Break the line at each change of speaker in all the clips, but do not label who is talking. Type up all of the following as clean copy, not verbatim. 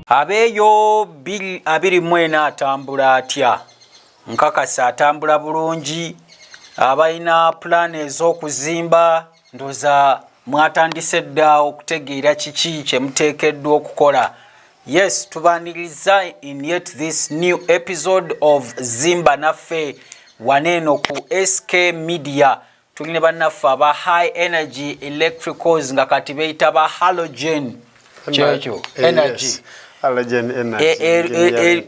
Abeeyo 2024 atambula atya? Nkakasa atambula bulungi. Abalina pulaani ez'okuzimba, ndowooza mwatandise dda okutegeera kiki kye muteekeddwa okukola. Yes, tubaniriza in yet this new episode of Zimba Naffe waneeno ku SK Media. Tuli ne bannaffe aba High Energy Electricals nga kati beyita ba Halogen. Kyekyo, energy.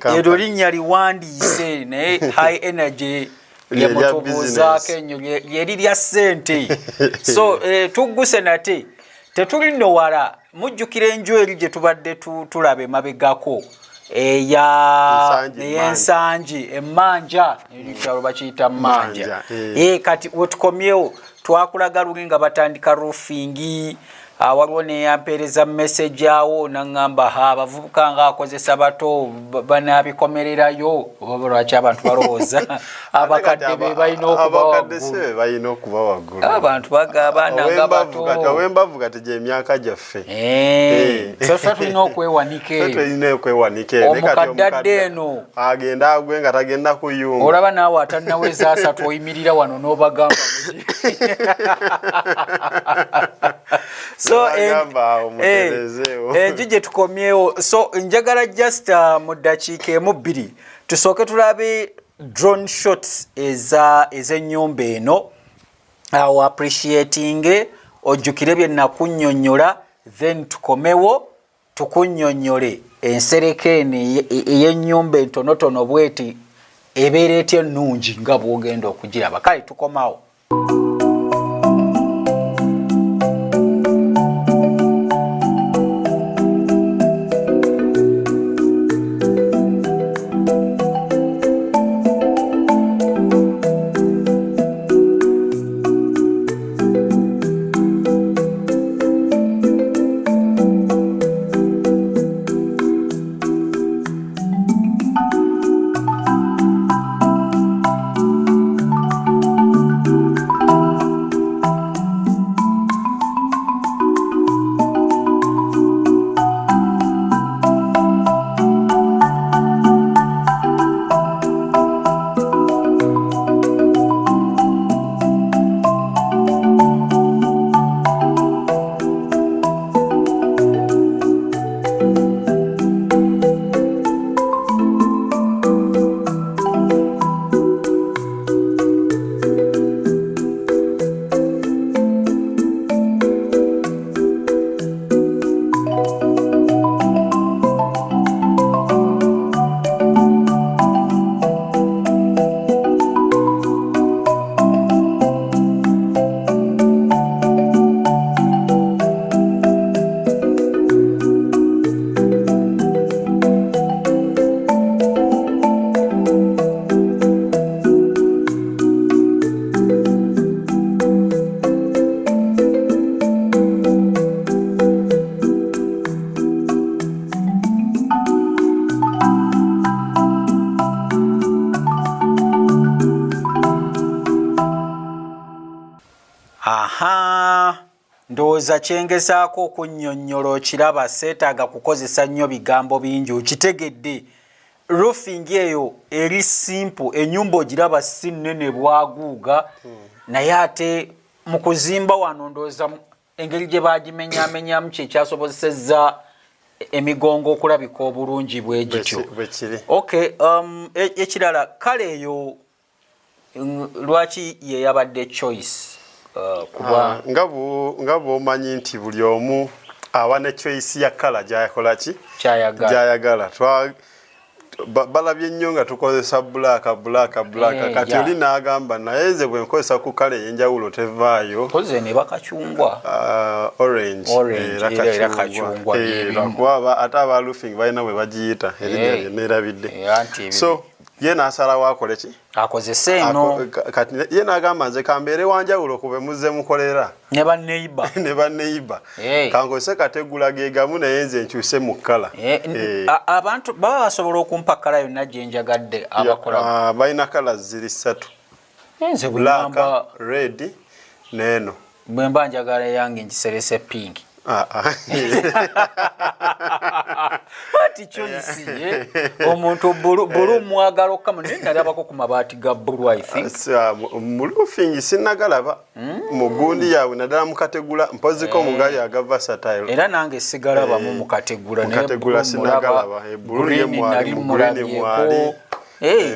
Eryo linnya liwandiise, naye High Energy lyemutubuuzaako ennyo, lyeri lya ssente. So tugguse nate, tetuli nno wala. Mujjukira enju eri gye tubadde tulaba emabegako ey'ensangi emmanja, ekyalo bakiyita mmanja. Kati wetukomyewo, twakulaga luli nga batandika roofing. Waliwo neyampeereza message awo naŋŋamba, ha, abavubuka nga akozesa bato banabikomererayo, oba lwaki abantu balowooza abakadde be balina okuba
waggulu?
Abantu bagamba nga bato.
Owembavu kati gyemyaka gyaffe.
Ffe tulina okwewanika.
Tulina okwewanika.
Omukadde adde eno
agenda agwe nga tagenda kuyunga.
Olaba naawe atannaweza 30 oyimirira wano n'obagamba. So enju gye tukomyewo, so njagala just mu ddakiika emu bbiri tusooke tulabe drone shots ez'ennyumba eno, awo appreciating, ojjukire bye nakunnyonnyola, then tukomewo tukunnyonnyole ensereka eno ey'ennyumba entonotono bweti ebeera etya ennungi nga bw'ogenda okugiraba. Kale tukomawo. Aha, ndowooza kyengezaako okunnyonnyola okiraba, seetaaga kukozesa nnyo bigambo bingi, okitegedde. Roofing eyo eri simple, ennyumba ogiraba si nnene bwaguuga, naye ate mu kuzimba wano ndowooza engeri gye bagimenyamenyamu kyekyasobozesezza emigongo okulabika obulungi bwe gityo. Okay, ekirala kale eyo lwaki ye yabadde choice? Kuba
nga bw'omanyi nti buli omu aba ne choice ya color gy'akola ki gy'ayagala. Balabye nnyo nga tukozesa black, black, black. Kati oli n'agamba, naye nze bwe nkozesa ku color ey'enjawulo tevaayo.
Koze ne bakacungwa.
Orange.
Era kacungwa.
Lwakuba ate aba roofing balina bwe bagiyita, erinnya lye neerabidde. So ye n'asalawo akole ki?
Akozese eno.
Kati ye n'agamba, nze kambeere wanjawulo ku be muzze mukolera
ne baneiba.
Ne baneiba, kankozese kategula ge gamu, naye nze nkyuse mu color.
Abantu baba basobola okumpa color yonna gye njagadde abakola?
Balina color ziri ssatu.
Nze
black, red, neeno.
Bwe mba njagala eyange ngiserese pink.
Ah, ah.
What choice, eh? Omuntu bulu mwagala okukama, naye nalabako ku mabaati ga bulu, I think.
Mu roofing sinnagalaba mu gundi yaabwe, naddala mu kategula, mpoziko mu gali aga versatile.
Era nange sigalabamu mu kategula.
Mu kategula sinagalaba. Bulu ye mwali, mu green mwali.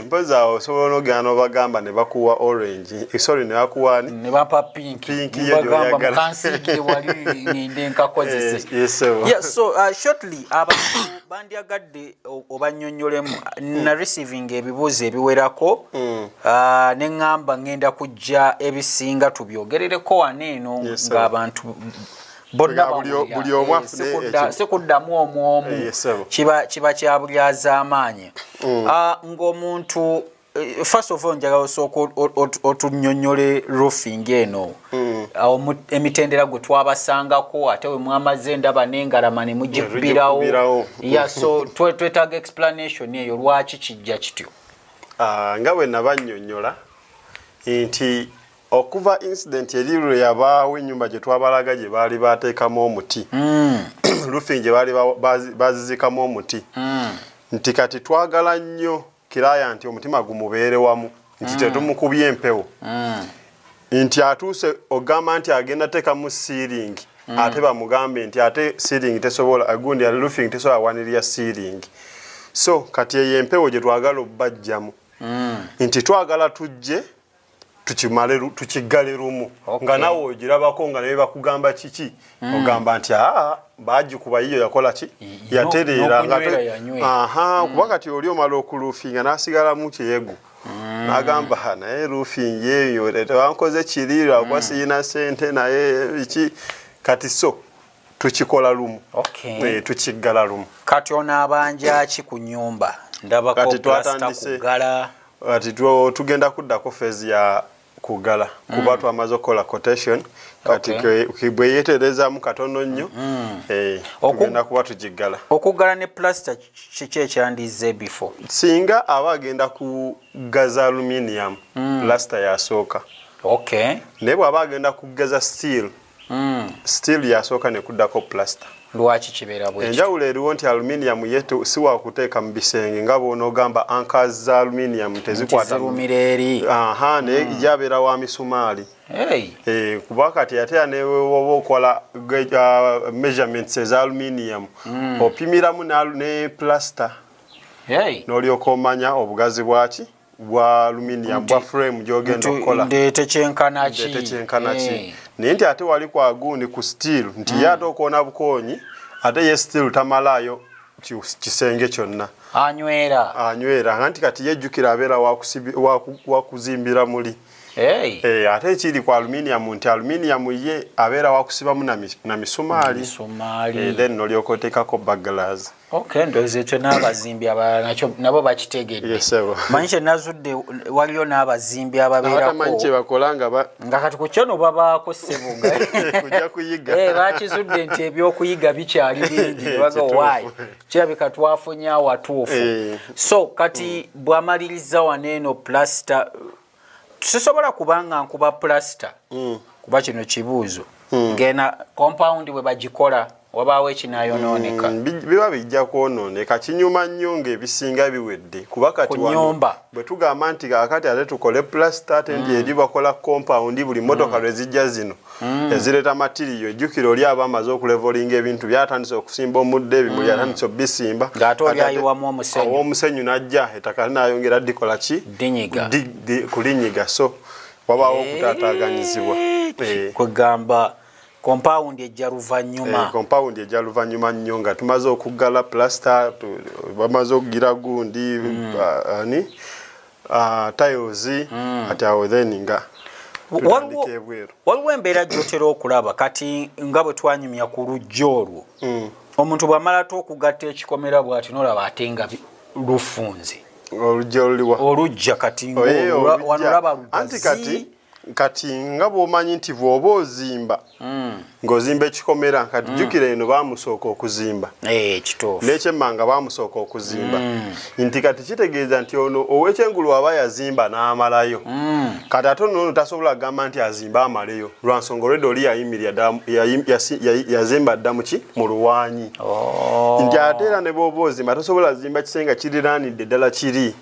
Mpozi awo osobola n'ogenda n'obagamba ne bakuwa orange, sorry, ne bakuwa ani?
Ne bampa pink.
Pink ye
Nibagamba
gy'oyagala.
Mukansiigire wali ngende nkakozese.
Yes, sir.
Yeah, so shortly, abantu bandyagadde obannyonnyolemu. Na receiving ebibuuzo ebiwerako, ne ŋŋamba ŋŋenda kujja ebisinga tubyogerereko wano eno ng'abantu bonna
Nga
bawulira.
buli omu afune
Sikuddamu omu omu.
Yes, sir.
Kiba kya bulyazaamaanyi. Ah, ng'omuntu first of all njagala osooka otunnyonnyole roofing eno. Awo emitendera gwe twabasangako, ate we mwamaze ndaba n'engalama ne mugikubirawo.
Tugikubirawo.
Yeah, so twetaaga explanation eyo, lwaki kijja kityo?
Ah, nga bwe nabannyonnyola nti okuva incident eri lwe yabaawo, ennyumba gye twabalaga gye baali bateekamu omuti, roofing gye baali bazizikamu omuti, nti kati twagala nnyo client nti omutima gumubeere wamu nti tetumukubye empewo, nti atuuse ogamba nti agenda teekamu ceiling, ate bamugambe nti ate ceiling tesobola, gundi roofing tesobola wanirira ceiling. So kati eyo empewo gye twagala obbajjamu, nti twagala tujje tukimale tukiggale lumu, nga nawe ogirabako nga naye bakugamba kiki, ogamba nti aa, bagikuba yiyo yakola ki, yatereera nga
N'okunywera yanywera.
Aha, kuba kati oli omala okuloofinga n'asigalamu kyeyegu n'agamba, "Ha, naye roofing eyo tebankoze kiri lwakuba siyina sente, naye biki." Kati so tukikola lumu. Tukiggala lumu.
Kati ono abanja ki ku nyumba? Ndabako
Kati
plaster, kuggala.
Kati tugenda kuddako phase ya kuggala, kuba twamaze okukola quotation kati. Bwe yeeterezaamu katono nnyo, tugenda kuba tugiggala.
Okuggala ne plaster, kiki ekyandize before?
Singa aba agenda kugaza aluminium, plaster yasooka. Naye bw'aba agenda kugaza steel, steel yasooka nekuddako plaster.
Lwaki kibeera bwe kityo?
Enjawulo eriwo nti aluminium ye si wakuteeka mu bisenge nga bw'onoogamba anchors za aluminium tezikwata
Zirumira eri.
Aha, naye gyabeera wa misumaali. Kuba kati ate era newoba okola measurements eza aluminium, opimiramu ne plaster, n'olyoka omanya obugazi bwaki bwa aluminium bwa frame gyogenda okukola.
Ndeete kyenkana ki?
Ndeete kyenkana ki. Naye nti ate wali kwa gundi ku steel, nti ye ate okoona bukoonyi, ate ye steel tamalaayo kisenge kyonna.
Anywera.
Anywera, nga nti kati yejjukira abeera wakuzimbira muli. Ate ekiri ku aluminium nti aluminium ye abeera wakusibamu na misumaali.
Misumaali.
Then nolyoka oteekako burglars.
Okay, ndowooza ekyo n'abazimbi abalala nakyo nabo bakitegedde.
Yes, sir.
Manyi kye nazudde, waliyo n'abazimbi
abatamanyi
ababeerako
kye bakola nga
nga kati ku kyono babaako ssebo nga
kujja kuyiga.
Bakizudde nti ebyokuyiga bikyali bingi ne baga, "Why, kirabika twafunye awatuufu." So kati bw'amaliriza wano eno plaster, sisobola kubanga nkuba plaster, kuba kino kibuuzo, ngena compound bwe bagikola wabaawo ekinayonooneka?
Biba bijja kwonooneka. Kinyuma nnyo ng'ebisinga biwedde, kuba kati
Ku
wano
nnyumba.
bwe tugamba nti kaakati ate tukole plaster, ate ndi eri bakola compound, buli motoka lwe zijja zino ezireeta material, ejjukira oli aba amaze okulevelinga ebintu, byatandise okusimba omuddo, ebimuli atandise obisimba.
Ng'ate oli
Ate
ayiwamu omusenyu.
Omusenyu najja, ettaka linayongera dikola ki?
Dinyiga.
Kulinyiga, so wabaawo okutaataaganyizibwa.
Kwegamba compound ejja luvannyuma.
Compound ejja luvannyuma nnyo nga tumaze okuggala plaster, bamaze okugira gundi, ani, tiles, ati awo then nga tutandika ebweru.
Waliwo embeera gy'otera okulaba kati nga bwe twanyumya ku lujja olwo, omuntu bw'amala te okugatta ekikomera bw'ati nolaba ate nga lufunze.
Olujja oluliwa?
Olujja kati
Oye,
wano
olujja.
olaba
Anti
lugazi.
Kati Kati nga bw'omanyi nti bw'oba ozimba ng'ozimba ekikomera, kati jjukira eno baamusooka okuzimba.
Kituufu.
N'ekyemmanga baamusooka okuzimba, nti kati kitegeeza nti ono ow'ekyengulu aba yazimba n'amalayo. Kati ate ono ono tasobola kugamba nti azimbe amaleyo, lwansonga olwedde oli yayimirira ddala, yazimba dda muki mu luwanyi.
Oh.
Nti ate era ne bw'oba ozimba, tosobola zimba kisenge kiriraanidde ddala kiri,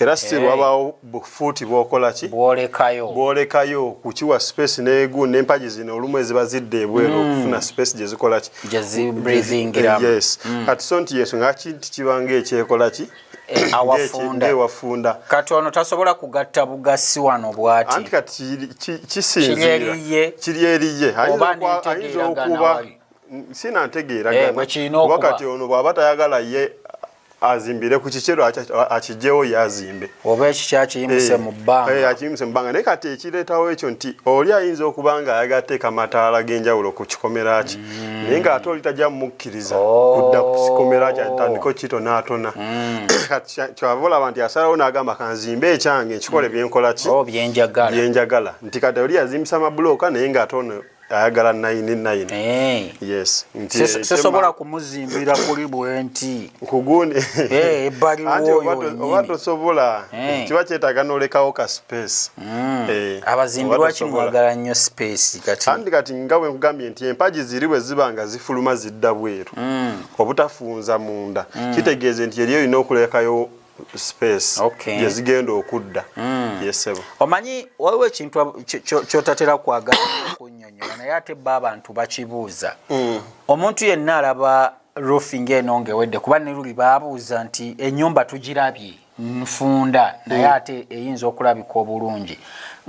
era still wabaawo bufuuti bw'okola ki?
Bwolekayo.
Bwolekayo kukiwa space, negu n'empagi zino olumu eziba zidda ebweru okufuna space gye zikola ki?
Gye zibreathingiramu.
Yes. Kati so nti yensonga ki nti kibanga ekyekola ki?
Awafunda.
Ng'ewafunda.
Kati ono tasobola kugatta bugasi wano bw'ati?
Anti kati kisinziira.
Kiri eriye.
Kiri eriye.
Oba
Ayinza
nentegeeragana
okuba
wali.
Sina ntegeeragana.
Bwe kirina
Kuba
okuba.
Kati ono bw'aba tayagala, ye azimbire ku kikero, akigyewo ye azimbe.
Oba ekiki akiyimuse mu bbanga.
Akiyimuse mu bbanga. Naye kati ekireetawo ekyo nti oli ayinza okuba nga ayagala teeka mataala g'enjawulo ku kikomera ki, naye ng'ate oli tajja mumukkiriza kudda ku kikomera kye atandika okitonaatona. Kati kyava olaba nti asalawo n'agamba, "Kanzimbe ekyange, nkikole byenkola ki?"
Oh, byenjagala.
Byenjagala. Nti kati oli yazimbisa mabulooka, naye ng'ate ono ayagala 99. Yes, nti
Sisobola kumuzimbira kuli bwe nti.
Kugundi.
Ebbali
Anti
w'oyo
oba
wennyini.
Tosobola. Kiba kyetaaga n'olekawo ka space.
Abazimbi
Oba
lwaki
tosobola.
mwagala nnyo space kati?
Anti kati nga bwe nkugambye nti empagi ziri bwe ziba nga zifuluma zidda bweru, obutafunza munda, kitegeeze nti eri olina okulekayo space gye zigenda okudda. Yesebo.
Omanyi waliwo ekintu ky'otatera kwagala kunnyonnyola, naye ate bo abantu bakibuuza. Omuntu yenna alaba roofing eno ng'ewedde, kuba ne luli baabuuza nti ennyumba tugirabye nfunda, naye ate eyinza okulabika obulungi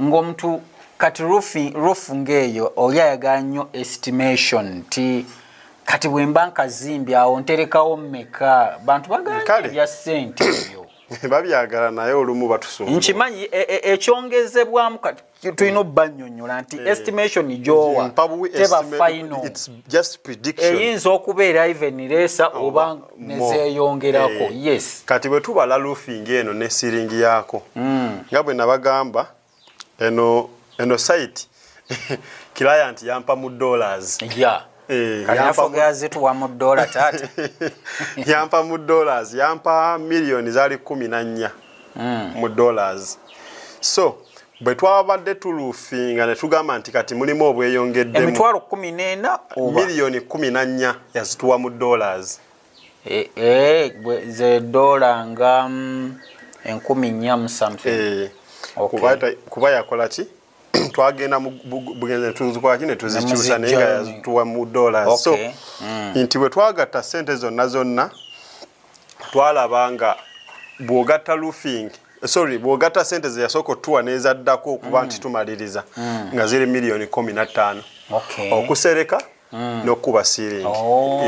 ng'omuntu kati roof ng'eyo, oli ayagala nnyo estimation nti kati bwe mba nkazimbye awo nterekawo mmeka? Bantu bagala nnyo
Kale.
ebya ssente ebyo.
Babyagala, naye olumu batusumbuwa.
Nkimanyi. Ekyongezebwamu kati tulina obbannyonnyola nti estimation gy'owa
Mpa buwi
teba final.
It's just prediction.
Eyinza okubeera even less oba
more.
nezeeyongerako. Yes.
Kati bwe tubala roofing eno ne ceiling yaako, nga bwe nabagamba, eno site client yampa mu dollars.
Kati zituwa mu dola, taata.
Yampa mu dollars, yampa miliyoni zaali 14 mu dollars. So bwe twabadde tuloofinga ne tugamba nti kati mulimu obweyongeddemu.
Emitwalo 14 oba?
Miliyoni 14 yazituwa mu dollars.
Ze dola nga 4,000 mu something.
Kuba yakola ki, twagenda mu bugenze tuzikola ki ne tuzikyusa, naye nga
Nemuzijja.
yazituwa mu dollars. So nti bwe twagatta sente zonna zonna, twalaba nga bw'ogatta roofing, sorry, bw'ogatta sente ze yasooka otuwa n'ezaddako okuba nti tumaliriza, nga ziri miliyoni 15 okusereka n'okukuba ceiling.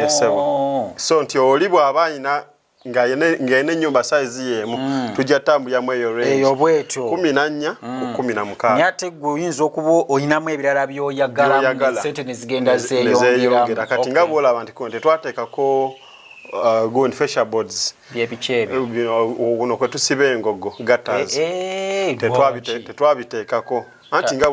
Yesebo. So nti oli bw'aba ayina ng'alina ennyumba size y'emu, tujja tambulyamu eyo range.
Eyo bwetyo.
14 ku 16.
Naye ate gwe oyinza okuba oyinamu ebirala by'oyagalamu,
By'oyagala.
sente ne zigenda
Nezeeyongera. Kati nga
zeeyongeramu.
bw'olaba nti ko tetwateekako gundi, fascia boards.
Byebiki ebyo?
Bino, guno kwe tusiba engogo, gutters.
Lwaki?
Tetwabiteekako, anti nga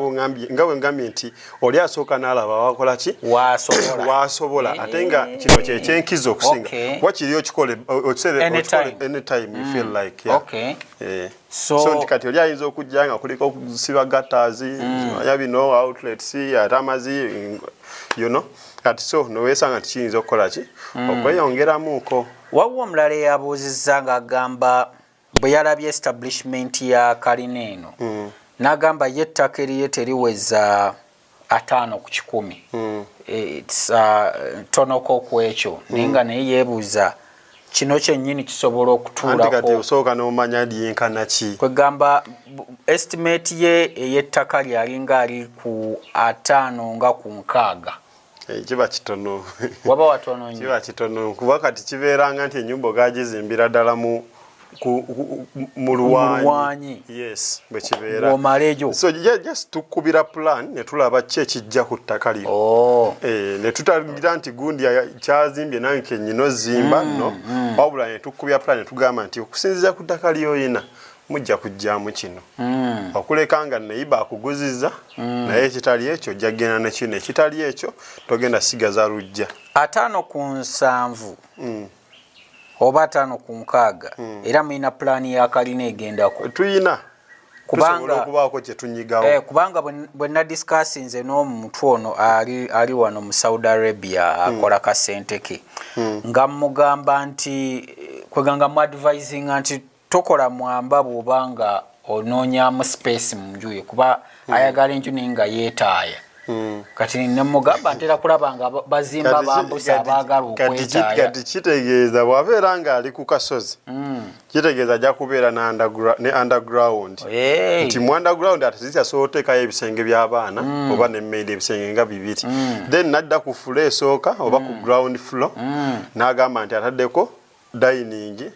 bwe ngambye nti oli asooka n'alaba wakola ki?
Wasobola.
Wasobola, ate nga kino kyekyenkizo okusinga, kuba kiri okikole okisere
Anytime.
okikole anytime you feel like, yeah.
So
So nti kati oli ayinza okujja nga kuliko okusiba gutters, ya bino outlets, ate amazi. Kati so nowesanga nti kiyinza okukola ki, okweyongeramuko.
Waliwo omulala eyabuuzizza ng'agamba bwe yalabye establishment ya kalina eno, n'agamba ye ettaka eriye teriweza 50%. It's tonoko ku ekyo, naye nga naye yeebuuza kino kyennyini kisobola
Anti kati
okutuulako.
osooka n'omanya lyenkana ki.
Kwegamba estimate ye ey'ettaka lyalinga ali ku 50 nga ku 60.
Kiba kitono.
Waba watono nnyo.
Kiba kitono, kuba kati kibeeranga nti ennyumba ogagizimbira ddala mu
luwanyi.
Luwanyi, yes, bwe kibeera.
Bw'omala eyo.
So just tukubira plan ne tulaba ki ekijja ku ttaka lyo.
Oh.
Ne tutagira nti gundi kyazimbye nange kenyina ozimba, no, wabula ne tukubya plan ne tugamba nti okusinziira ku ttaka lyoyina Mujja kujjamu kino okuleka nga neyiba akuguzizza, naye ekitali ekyo ojja kugenda ne kino, ekitali ekyo togenda sigaza lujja.
57 oba 50, era mulina pulaani ya kalina egendako?
Tuyina.
Kubanga
okubaako kyetunyigawo.
Kubanga bwe nadiscussinze n'omuntu ono ali wano mu Saudi Arabia, akola kasente ke, nga mugamba nti kweganga mu advisinga nti tokola mwamba bw'oba nga onoonyamu space mu nju ye, kuba ayagala enju naye nga yeetaaya. Kati nemugamba ntera kulaba nga bazimba bambusa abaagala okwetaaya.
Kati kitegeeza bw'abeera ng'ali ku kasozi, kitegeeza ajja kubeera ne underground, nti mu underground ate zikyasobola oteekayo ebisenge by'abaana oba ne maid, ebisenge nga bibiri. Then nadda ku floor esooka oba ku ground floor, n'agamba nti ataddeko dining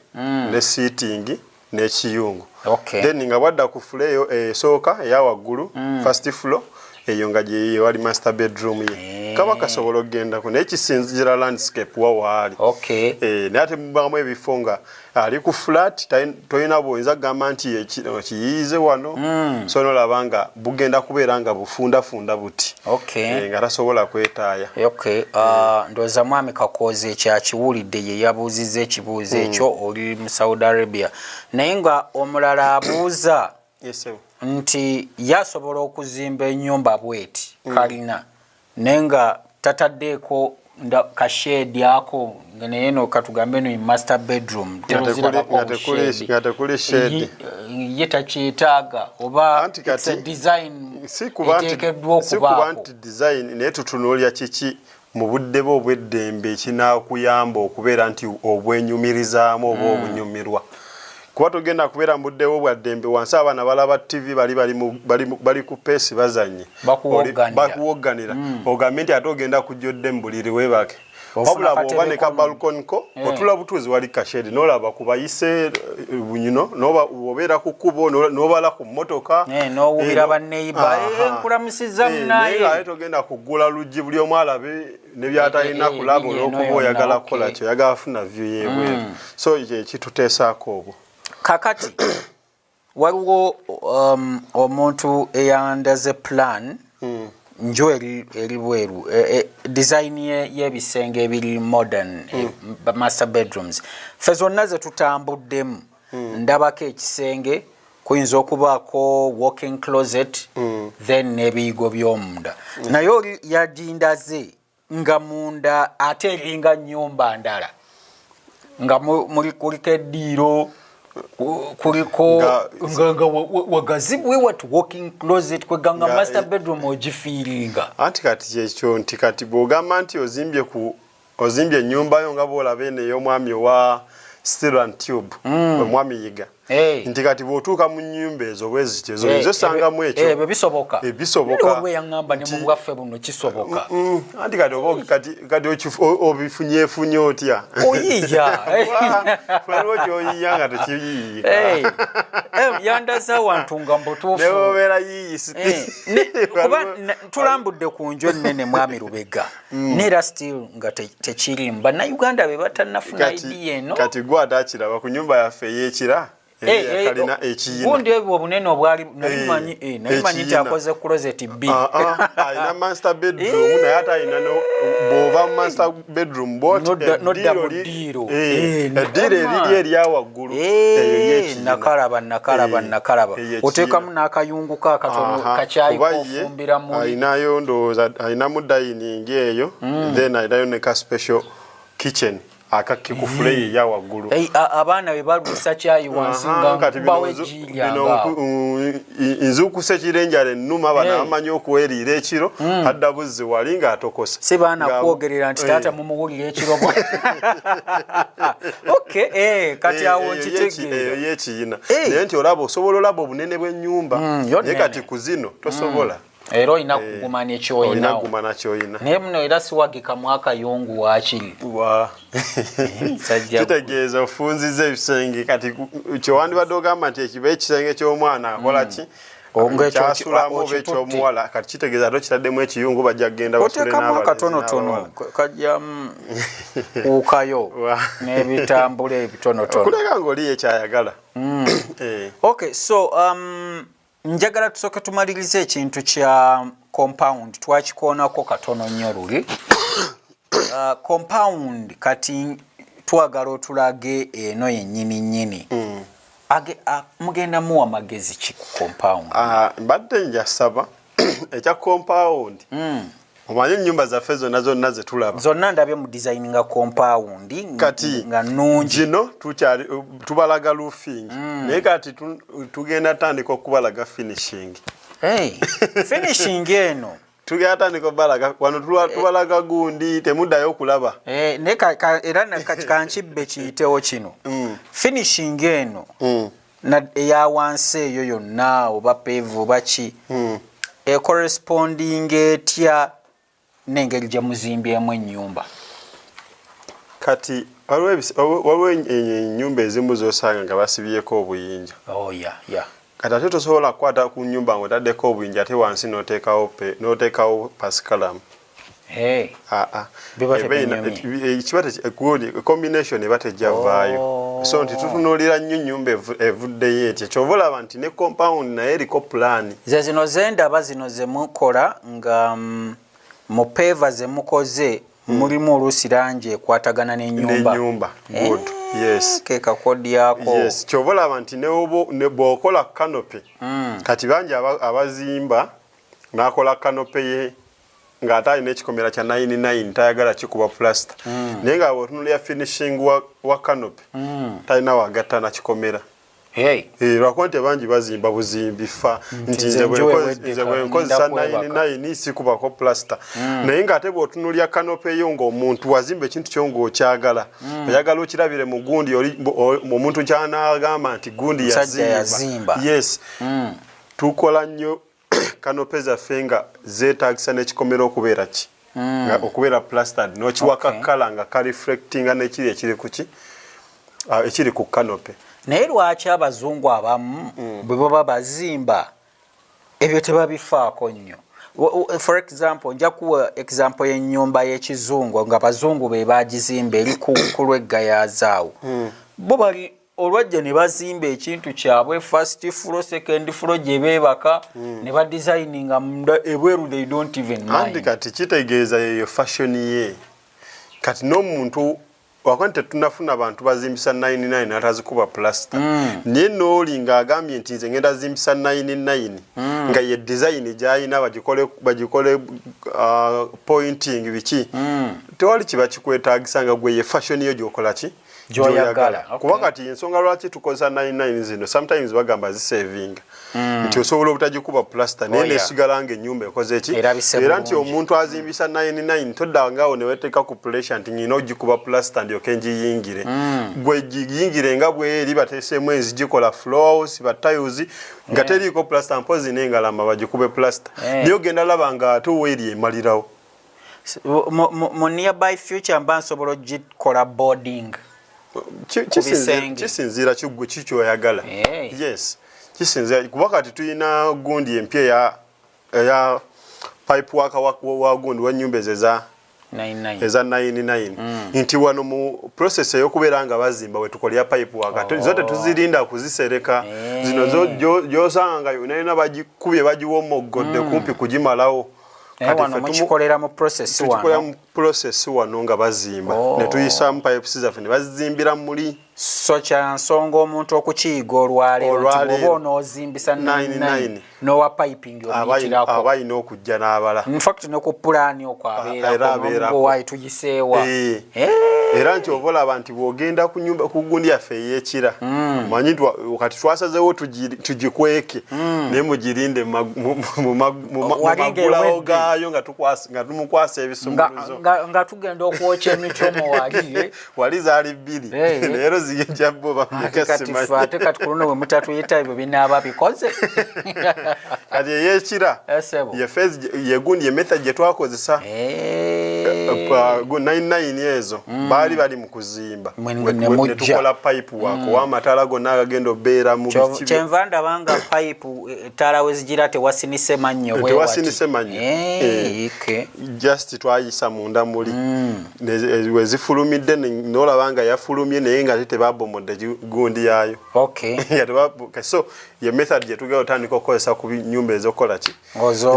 ne sitting n'ekiyungu. Then nga bwadda ku floor eyo esooka eya waggulu, first floor, eyo nga gye wali master bedroom ye, kaba kasobola okugendako, naye kisinzira landscape wa waali. Naye ate mubaamu ebifo nga ali ku flat, tolina bwoyinza kugamba nti kiyiize wano, so nolaba nga bugenda kubeera nga bufundafunda buti. Nga tasobola kwetaaya.
Okay. Ndowooza mwami Kakoozi ekyakiwulidde, ye yabuuzizza ekibuuzo ekyo, oli mu Saudi Arabia. Naye nga omulala abuuza nti yasobola okuzimba ennyumba bweti, kalina, naye nga tataddeeko kashed ako, nga naye no katugambe no master bedroom.
Nga tekuli shed.
Ye takyetaaga oba it's a design eteekeddwa okubaako?
Nti design, naye tutunuulya kiki mu budde bwe obw'eddembe ekinaakuyamba okubeera nti obwenyumirizaamu oba obunyumirwa, kuba togenda kubeera mu budde bwo bwa ddembe wansi abaana balaba TV, bali ku peesi bazanye, bakuwogganira, ogambe nti ate ogenda kujja odde mu buliri weebake. Wabula bw'oba ne ka balcony ko, otula butuuzi wali kashed, n'olaba ku bayise bunyuno, obeera ku kkubo n'obala ku mmotoka.
N'owubira banneiba, nkulamusizza munaye.
Naye togenda kuggula luggi buli omu alabe nebyatalina kulaba, olw'okuba oyagala kukola kyo, oyagala funa view y'ebweru. So ekituteesaako obwo.
Kakati waliwo omuntu eyandaze plan, nju eri bweru, design y'ebisenge ebiri modern, master bedrooms. Ffe zonna ze tutambuddemu, ndabako ekisenge kuyinza okubaako walking closet, then n'ebiyigo by'omunda. Naye oli yagindaze nga munda ate eringa nnyumba ndala, nga muli kuliko eddiiro, kuliko nga wagazi bwe wati, walking closet, kweganga master bedroom ogifiiringa.
Anti kati kyekyo nti kati bw'ogamba nti ozimbye ku ozimbye ennyumba yo nga bw'olaba eno ey'omwami owa Steel and Tube, omwami Yiga, nti kati bw'otuuka mu nnyumba ezo bwe zityo ezo osangamu ekyo.
Ebyo bisoboka.
Bisoboka.
Waliwo yaŋŋamba ne mu bwaffe buno kisoboka.
Anti kati oba kati obifunyefunye otya?
Oyiiya.
Waliwo kyoyiiya nga tekiyiiyika.
Yandaze awantu nga mbutuufu.
Newobeera yiiyisi.
Kuba tulambudde ku nju ennene, mwami Lubega, neera still nga tekirimu. Bannayuganda be batannafuna idea eno.
Kati gwe ate akiraba ku nyumba yaffe ey'ekira, kalina ekiyina.
Gundi ebwo obunene obwali, nali manyi nti akoze closet bbiri.
Alina master bedroom, naye ate alina, bw'ova mu master bedroom bwoti
nodda mu ddiiro.
Eddiiro eriri erya waggulu.
Nakalaba, nakalaba, nakalaba. Oteekamu n'akayungu ka akatono kakyayi kofumbira muli.
Alinayo, ndowooza alinamu dining eyo, then alinayo ne ka special kitchen akakki ku floor eya waggulu.
Abaana be baluusa kyayi wansi nga bawo egiiryanga.
Nzuukuse kirenjala ennuma, bano abamanyi okuweriira ekiro, adda buzzi wali ng'atokosa.
Si baana kwogerera nti taata mumuwulira ekiro. Okay, kati awo nkitegeera.
Eyo yekiyina, naye nti olaba osobola olaba obunene bw'ennyumba, naye kati ku zino tosobola.
Era olina kuguma nekyoyinawo.
Kuguma nakyoyina.
Naye muno era siwagika mwakayungu waakiri.
Kitegeeza ofunziza ebisenge. Kati kyewandibadde ogamba nti ekiba ekisenge ky'omwana akola ki, kyasulamu, oba ekyomuwala, kati kitegeeza ate okitaddemu ekiyungu, bajja kugenda.
Oteekamu akatonotono kajjamu kuukayo n'ebitambula ebitonotono.
Kuleka ngaoli ekyayagala.
Okay, so njagala tusooke tumalirize ekintu kya compound. Twakikoonako katono nnyo luli. Compound kati twagala otulage eno yennyini nnyini. Mugenda muwa magezi ki ku compound?
Mbadde njasaba ekya compound. Omanyi ennyumba zaffe zonna zonna zetulaba,
zonna ndabye mu design nga compound
kati
nga nnungi.
Gino tukyali tubalaga roofing, naye kati tugenda tandika okubalaga finishing.
Hey, finishing eno.
Tugenda tandika okubalaga wano, tubalaga gundi, temuddayo okulaba.
Eh, naye era kankibbe kiyitewo kino. Finishing eno eya wansi eyo yonna, oba pave oba ki, ecorresponding etya n'engeri gye muzimbyemu ennyumba?
Kati waliwo ennyumba ezimu z'osanga nga basibyeko obuyinja.
Oh, yeah.
Kati ate tosobola kukwata ku nnyumba ng'otaddeko obuyinja, ate wansi n'oteekawo pasikalamu.
Hey.
Aa.
Biba
Eba
tebinyumye.
Kiba combination eba tejja vaayo. So nti tutunuulira nnyo ennyumba evuddeyo etya. Kyova olaba nti ne compound naye eriko pulaani.
Ze zino zendaba, zino ze mukola nga mu paver ze mukoze mulimu oluusi langi ekwatagana n'ennyumba.
N'ennyumba, good, yes.
Ke kakodyako.
Yes, kyova olaba nti ne bw'okola canopy, kati bangi abazimba n'akola canopy ye ng'ate alina ekikomera kya 99, tayagala kikuba plaster, naye nga bw'otunuulira finishing wa canopy, talina wagatta na kikomera.
Hey.
Eh, lwakuba nti abangi bazimba buzimbi fa nti
nze
nze
njuwe wedde
nze bwe nkozesa
nda kwebaka.
99 sikubako plaster, naye ng'ate bw'otunuulira canopy eyo ng'omuntu wazimba ekintu kyo ng'okyagala, oyagala okirabire mu gundi omuntu kyanaagamba nti gundi
Musajja
yazimba.
yazimba.
Yes, tukola nnyo canopy zaffe nga zeetagisa n'ekikomera okubeera ki, nga okubeera plastered, n'okiwaka colour nga kareflectinga n'ekiri ekiri ku ki, ekiri ku canopy.
Naye lwaki abazungu abamu bwe baba bazimba ebyo tebabifaako nnyo? For example, nja kuwa example y'ennyumba y'ekizungu nga bazungu be bagizimba, eri ku lw'eggayazaawo. Bo bali olwajja ne bazimba ekintu kyabwe, first floor, second floor gye beebaka, ne badesigninga munda, ebweru they don't even
Anti
mind.
Kati kitegeeza yeyo fashion ye. Kati n'omuntu wakuba nti tetunafuna bantu bazimbisa 99 atazikuba plaster, naye nooli ng'agambye nti nze ngenda zimbisa 99 nga ye design gy'alina, bagikole pointing biki, tewali kiba kikwetaagisa nga gwe ye fashion yo gy'okola ki.
Gy'oyagala, okay.
Kuba kati ensonga lwaki tukozesa 99 zino, sometimes bagamba zisavinga, nti osobola obutagikuba plaster naye nesigala nga ennyumba ekoze ki.
Erabise
Era nti
bulungi.
omuntu azimbisa 99 toddangaawo ne weteeka ku pressure nti nyina ogikuba plaster ndyoke ngiyingire. Gwe giyingire nga bweri, bateeseemu enzigi, kola floors, ba tiles nga teriiko plaster, mpozi n'engalama bagikube plaster, naye ogenda laba nga ate weeri emalirawo.
Mu nearby future mba nsobola ogikola boarding ku bisenge.
Kisinziira kiggwe kikyoyagala.
Hey.
Yes, kisinziira, kuba kati tulina gundi empya eya pipe work wa gundi w'ennyumba ezo eza
99.
Eza 99, nti wano mu process ey'okubeera nga bazimba wetukolera pipe work. Zo tetuzirinda kuzisereka. Zino zo gy'osanga nga yonna yonna bagikubye, bagiwomoggodde kumpi kugimalawo.
Naye
Kati
wano
ffe
mukikolera mu process
tukikolera
wano.
mu process wano nga bazimba, ne tuyisaamu pipes zaffe ne bazizimbira muli.
So kya nsonga omuntu okukiyiga olwaleero nti
Olwaleero.
bw'oba onoozimbisa 99
99,
n'owa piping omuyitirako.
Aba alina okujja n'abala.
In fact ne ku pulaani okwo
Era
abeerako.
abeerako.
N'omugowayi tuyiseewa.
Eh. Era nti oba olaba nti bw'ogenda ku nyumba ku gundi yaffe ey'ekira, omanyi nti kati twasazeewo tugikweke, naye mugirinde mu
Wali
maggulawo
ng'ewedde.
gaayo nga tumukwasa ebisumuluzo.
Nga tugenda okwokya emicomo wali, eh.
Wali zaali 2.
Eh.
Leero zigejja bo
Ate
bameka
kati
simanyi.
ffe ate kati ku luno bwe mutatuyita ebyo binaaba bikoze.
Kati ey'ekira
Eh, ssebo.
ye phase ye gundi ye method gye twakozesa. 99 ezo baali bali mu kuzimba, ne tukola pipe work w'amataala gonna agagenda obeera mu.
Kyenva ndaba nga pipe, ettaala we zigira tewasinise mannyo.
Tewasinise mannyo, just twayisa munda muli we zifulumidde, nolaba nga yafulumye naye nga tebabomodde gundi yaayo. So ye method gye tugenda otandika okukozesa ku nyumba ezokukola ki,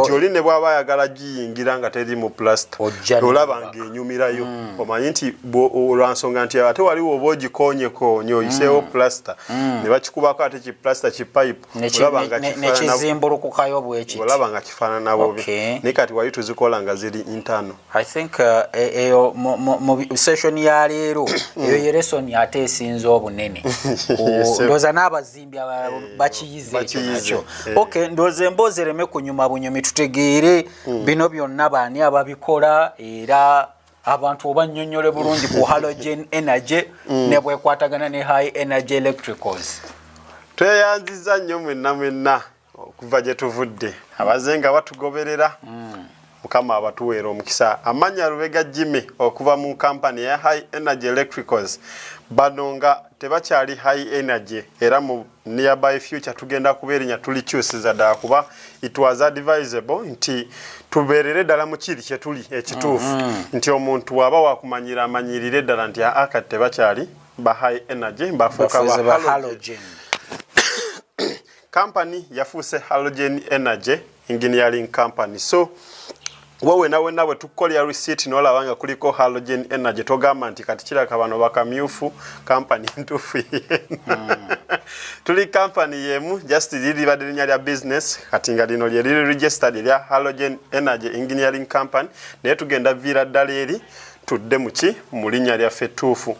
nti oli ne bw'aba ayagala giyingira nga teri mu plaster, olaba ng'enyumirayo. Omanyi nti olwansonga nti ate waliwo oba ogikonyekonye oyiseewo plaster ne bakikubako ate ki plaster ki pipe,
olaba nga nekizimbulukukayo bwekiti.
Olaba nga kifaanana bubi, naye kati wali tuzikola nga ziri internal.
I think eyo mu session ya leero, eyo ye lesson ate esinze obunene. Ndowooza n'abazimbi bakiyize ekyo nakyo. Okay, ndowooza emboozi ereme kunyuma bunyumi, tutegeere bino byonna baani ababikola, era abantu obannyonnyole bulungi ku Halogen Energy ne bwekwatagana ne High Energy Electricals.
Tweyanziza nnyo mwenna mwenna okuva gye tuvudde, abaze nga batugoberera. Mukama abatuweera omukisa. Amannya Lubega Jimmy okuva mu kampani ya High Energy Electricals. Bano nga tebakyali High Energy, era mu nearby future tugenda kubeerinya tulikyusiza ddala, kuba it was advisable nti tubeerere ddala mu kiri kye tuli ekituufu, nti omuntu bw'aba wakumanyira amanyirire ddala nti aa, kati tebakyali ba High Energy, bafuuka ba Halogen. Company yafuuse Halogen Energy Engineering Company. So we wena wena bwe tukukolera receipt n'olaba nga kuliko Halogen Energy, togamba nti kati kiraka bano bakamyufu. Company ntuufu yena, tuli company yemu, just liribadde linnya lya business. Kati nga lino lye liri registered erya Halogen Energy Engineering Company, naye tugenda viira ddala eri tudde muki mu linnya lyaffe ettuufu.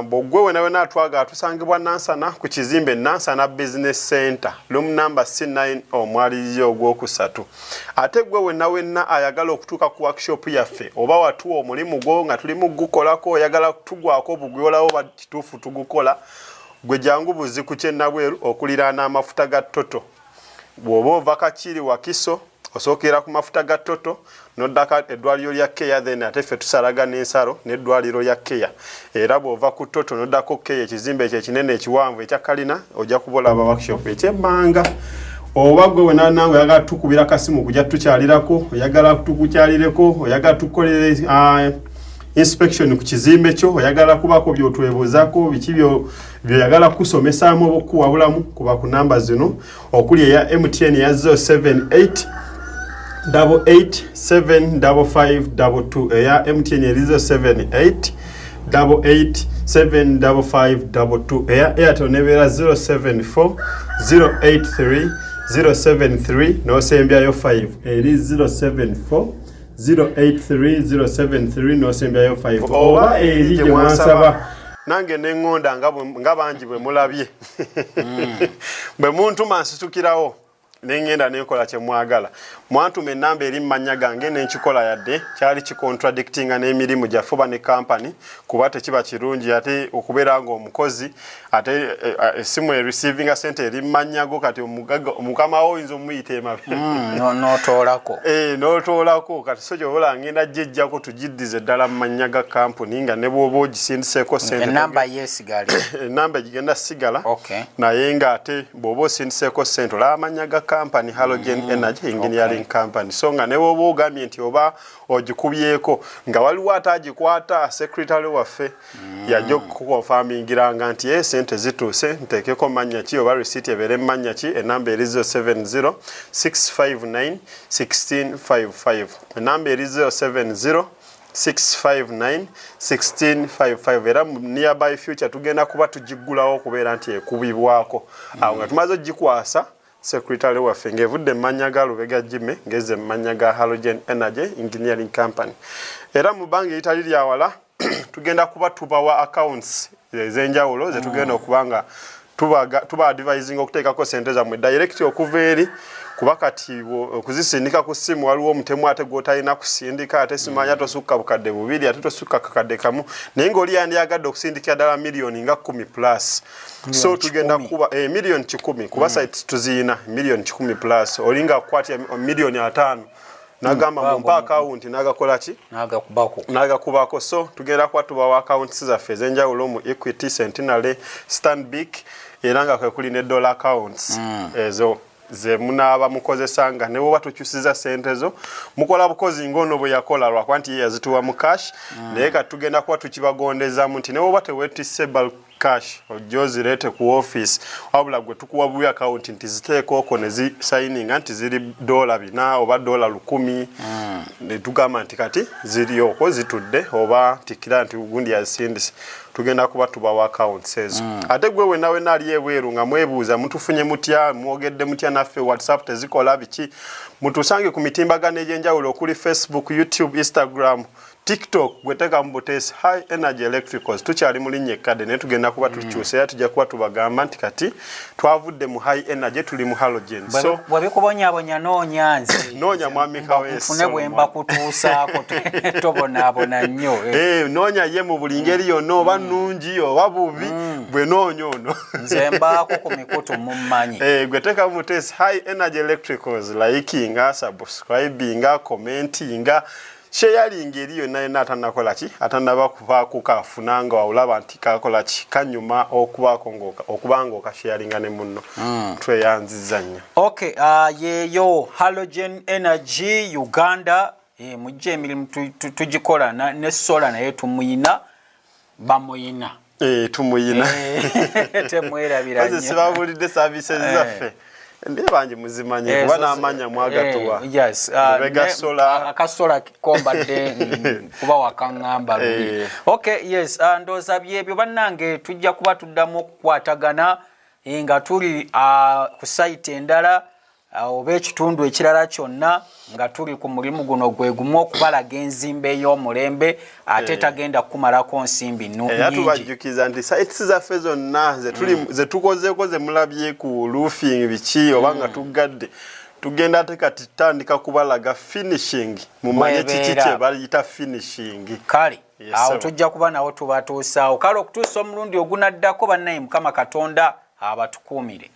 Bw'ogwe wena wena atwagala, tusangibwa Nansana ku kizimbe Nansana Business Center, room number C9, omwaliriro ogwokusatu. Ate gwe wena wenna ayagala okutuuka ku workshop yaffe, oba watuwa omulimu gwo nga tuli mu gukolako, oyagala tugwako obugwi, olawo ba kituufu tugukola, gwe jangu buzi ku kyennabweru okuliraana amafuta ga Total. Bw'oba ova Kakiri, Wakiso, osookera ku mafuta ga Total noddako eddwaliro lya Care, then ate ffe tusalagana ensalo n'eddwaliro lya Care. Era bw'ova ku Total noddako Care, ekizimbe ekyo ekinene ekiwanvu ekya kalina, ojja kuba olaba workshop ekyemmanga. Oba gwe wenanange oyagala tukubira kasimu kujja tukyalirako, oyagala tukukyalireko, oyagala tukukolere inspection ku kizimbe kyo, oyagala kubako byotwebuuzako, biki byoyagala kusomesaamu oba okukuwabulamu, kuba ku namba zino okuli eya MTN ya 078 88 75522, eya MTN eri 078 88 75522, eya Airtel nebeera 074 083 073 n'osembyayo 5, eri 074 083 073 n'osembyayo 5, oba eri gye mwansaba nange neŋŋonda nga bangi bwe mulabye bwe muntuma nsitukirawo neŋŋenda nenkola kye mwagala. Mwantuma enamba eri mu mannya gange nenkikola, yadde kyali kicontradictinga n'emirimu gyaffe oba ne kampani, kuba tekiba kirungi ate okubeera nga omukozi ate essimu ereceivinga sente eri mu mannya go. Kati mukama wo oyinza omuyita emabe.
N'otoolako.
N'otoolako. Kati so kyobola ngenda gijjako tugiddize ddala mu mannya ga kampuni, nga ne bw'oba ogisindiseeko sente,
enamba yeesigale.
Enamba egigenda sigala, naye ng'ate bw'oba osindiseeko sente olaba amannya ga kampani Halogen Energy Engineering Company. So nga ne bw'oba ogambye nti oba ogikubyeko nga waliwo ate agikwata, secretary waffe yajja okukukonfamingiranga nti e sente zituuse, nteekeko mannya ki oba receipt ebeere mu mannya ki. Enamba eri 070 659 1655, enamba eri 070 659 1655. Era mu nearby future tugenda kuba tugiggulawo okubeera nti ekubibwako awo nga tumaze ogikwasa secretary waffe, ng'evudde mu mannya ga Lubega Jimmy ng'ezze mu mannya ga Halogen Energy Engineering Company. Era mu bbanga eritali lyawala tugenda kuba tubawa accounts ez'enjawulo ze tugenda okuba nga tuba advising okuteekako sente zammwe direct okuva eri, kuba kati okuzisindika ku ssimu waliwo omutemu ate gw'otalina kusindika, ate simanya tosukka 2000, ate tosukka 1000, naye ng'oli yandyagadde okusindikira ddala miliyoni nga 10 plus. So tugenda kuba miliyoni 100, kuba site tuziyina 100,000,000 plus. Olinga akukwatira 50,000,000. Nagamba mumpa akawunti, nagakola ki?
Nagakubako.
Nagakubako. So tugenda kuba tubawa accounts zaffe ez'enjawulo mu Equity, Centenary, Stanbic, era nga kwe kuli ne dollar accounts. Ezo ze munaaba mukozesa nga ne bwoba tukyusiza sente zo, mukola bukozi ng'ono bwe yakola, lwakuba nti ye yazituwa mu cash. Naye kati tugenda kuba tukibagondezamu nti ne bwoba tewetisse bulk cash ojja ozireete ku office, wabula gwe tukuwa buwi account nti ziteeka okwo ne zisayininga nti ziri $400 oba $1000. Ne tugamba nti kati ziri okwo zitudde, oba nti kira nti gundi yazisindise. Tugenda kuba tubawa accounts ezo. Ate gwe wenna wenna ali ebweru nga mwebuuza mutufunye mutya, mwogedde mutya naffe, WhatsApp tezikola, biki, mutusange ku mitimbagano egy'enjawulo okuli Facebook, YouTube, Instagram, TikTok. Gwe teekamu buteesi High Energy Electricals. Tukyali mu linnya ekkadde, naye tugenda kuba tukyusa, era tujja kuba tubagamba nti kati twavudde mu High Energy, tuli mu Halogen. So
bwebikubonyabonya, noonya nze.
Noonya Mwami Kaweesi.
Nfune bwe mbakutuusaako, tobonaabona nnyo, eh.
Eh, noonya ye mu buli ngeri yonna, oba nnungi oba bubi, bwe noonya ono.
Nze mbaako ku mikutu, mummanyi.
Eh, gwe teekamu buteesi High Energy Electricals, likinga, subscribinga, commentinga, sharing eri yonna yonna atanakola ki, atanaba kubaako kafuna nga olaba nti kakola ki, kanyuma okubaako okuba nga okasharinga ne munno. Tweyanziza nnyo.
Okay, yeyo Halogen Energy Uganda. Mujje, emirimu tugikola ne solar naye tumuyina, bamuyina.
Eh, tumuyina.
Temwerabira
nnyo. Sibabulidde services zaffe, ndi bangi muzimanyi kuba n'amanya mwagatuwa.
Yes.
Lubega Solar.
Aka solar kombadde kuba wakaŋŋamba luli. Okay, yes, ndowooza byebyo bannange. Tujja kuba tuddamu okukwatagana nga tuli ku site endala oba ekitundu ekirala kyonna, nga tuli ku mulimu guno gwe gumu, okubalaga enzimba ey'omulembe ate tagenda kukumalako nsimbi
Era
nnyingi.
Tubajjukiza nti sites zaffe zonna ze tukozeeko, ze mulabye ku roofing biki, oba nga tuggadde, tugenda ate kati tutandika kubalaga finishing, mumanye kiki
Bwebeera.
kye bayita finishing.
Kale
Yes,
awo
sir.
tujja kuba nawo tubatuusaawo. Kale okutuusa omulundi ogunaddako, bannaye, Mukama Katonda abatukuumire.